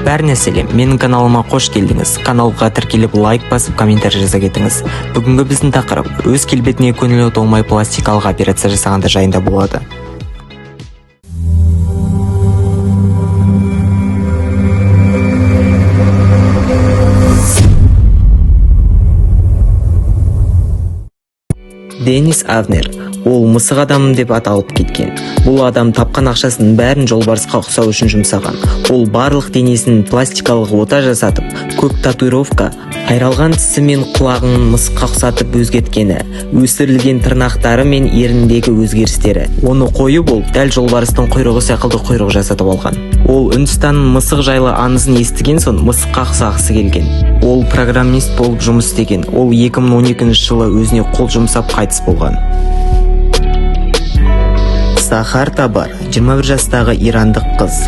Бәріне сәлем, менің каналыма қош келдіңіз. Каналға тіркеліп, лайк басып, комментарий жаза кетіңіз. Бүгінгі біздің тақырып өз келбетіне көңілі толмай пластикалық операция жасағандар жайында болады. Денис Авнер. Ол мысық адам деп аталып кеткен. Бұл адам тапқан ақшасының бәрін жолбарысқа ұқсау үшін жұмсаған. Ол барлық денесін пластикалық ота жасатып, көп татуировка, қайралған тісі мен құлағын мысыққа ұқсатып өзгерткені, өсірілген тырнақтары мен ерніндегі өзгерістері. Оны қойып, ол дәл жолбарыстың құйрығы секілді құйрық жасатып алған. Ол Үндістанның мысық жайлы аңызын естіген соң мысыққа ұқсағысы келген. Ол программист болып жұмыс істеген. Ол 2012 жылы өзіне қол жұмсап қайтыс болған. Сахар Табар, 21 жастағы ирандық қыз.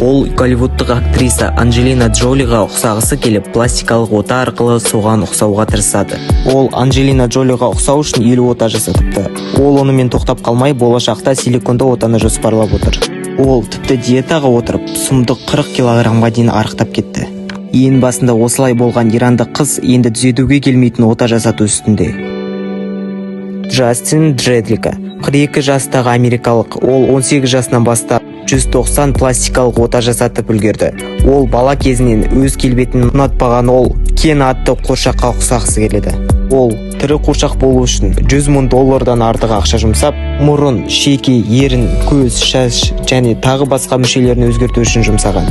Ол голливудтық актриса Анджелина Джолиға ұқсағысы келіп, пластикалық ота арқылы соған ұқсауға тырысады. Ол Анджелина Джолиға ұқсау үшін 50 ота жасатыпты. Ол онымен тоқтап қалмай, болашақта силиконды отаны жоспарлап отыр. Ол тіпті диетаға отырып, сұмдық 40 килограммға дейін арықтап кетті. Ең басында осылай болған ирандық қыз енді түзетуге келмейтін ота жасату үстінде. Джастин Джедлика, 42 жастағы америкалық. Ол 18 жасынан бастап 190 пластикалық ота жасатып үлгерді. Ол бала кезінен өз келбетін ұнатпаған. Ол Кен атты қуыршаққа ұқсағысы келеді. Ол тірі қуыршақ болу үшін 100 мың доллардан артық ақша жұмсап, мұрын, шеке, ерін, көз, шаш және тағы басқа мүшелерін өзгерту үшін жұмсаған.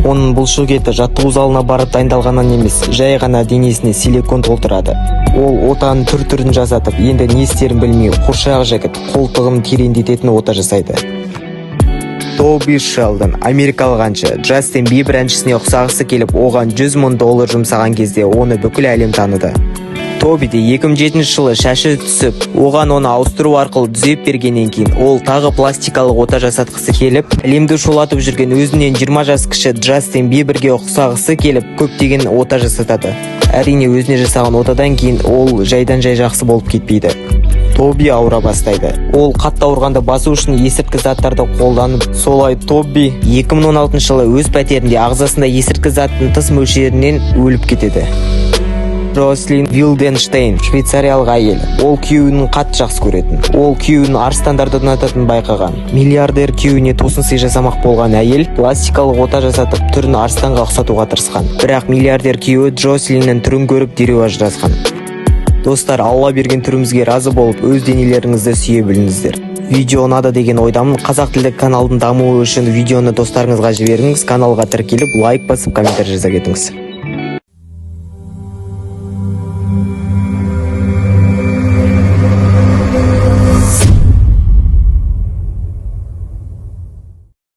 Оның бұлшық еті жаттығу залына барып дайындалғаннан емес, жай ғана денесіне силикон толтырады. Ол отаның түр түрін жасатып, енді не істерін білмей, қуыршақ жігіт қолтығын тереңдететін ота жасайды. Тоби Шелдон, америкалық әнші. Джастин Бибер әншісіне ұқсағысы келіп, оған 100 мың доллар жұмсаған кезде оны бүкіл әлем таныды. Тобиде 2007 жылы шашы түсіп, оған оны ауыстыру арқылы түзеп бергеннен кейін, ол тағы пластикалық ота жасатқысы келіп, әлемді шулатып жүрген өзінен 20 жас кіші Джастин Биберге ұқсағысы келіп, көптеген ота жасатады. Әрине, өзіне жасаған отадан кейін ол жайдан жай жақсы болып кетпейді. Тоби ауыра бастайды. Ол қатты ауырғанды басу үшін есірткі заттарды қолданып, солай Тоби 2016 жылы өз пәтерінде ағзасында есірткі заттың тыс мөлшерінен өліп кетеді. Джослин Вилденштейн, швейцариялық әйел. Ол күйеуін қатты жақсы көретін. Ол күйеуінің арыстандарды ұнататынын байқаған. Миллиардер күйеуіне тосын сый жасамақ болған әйел пластикалық ота жасатып, түрін арыстанға ұқсатуға тырысқан. Бірақ миллиардер күйеуі Джослиннің түрін көріп, дереу ажырасқан. Достар, Алла берген түрімізге разы болып, өз денелеріңізді сүйе біліңіздер. Видео ұнады деген ойдамын. Қазақ тілді каналдың дамуы үшін видеоны достарыңызға жіберіңіз. Каналға тіркеліп, лайк басып, комментарий жаза кетіңіз.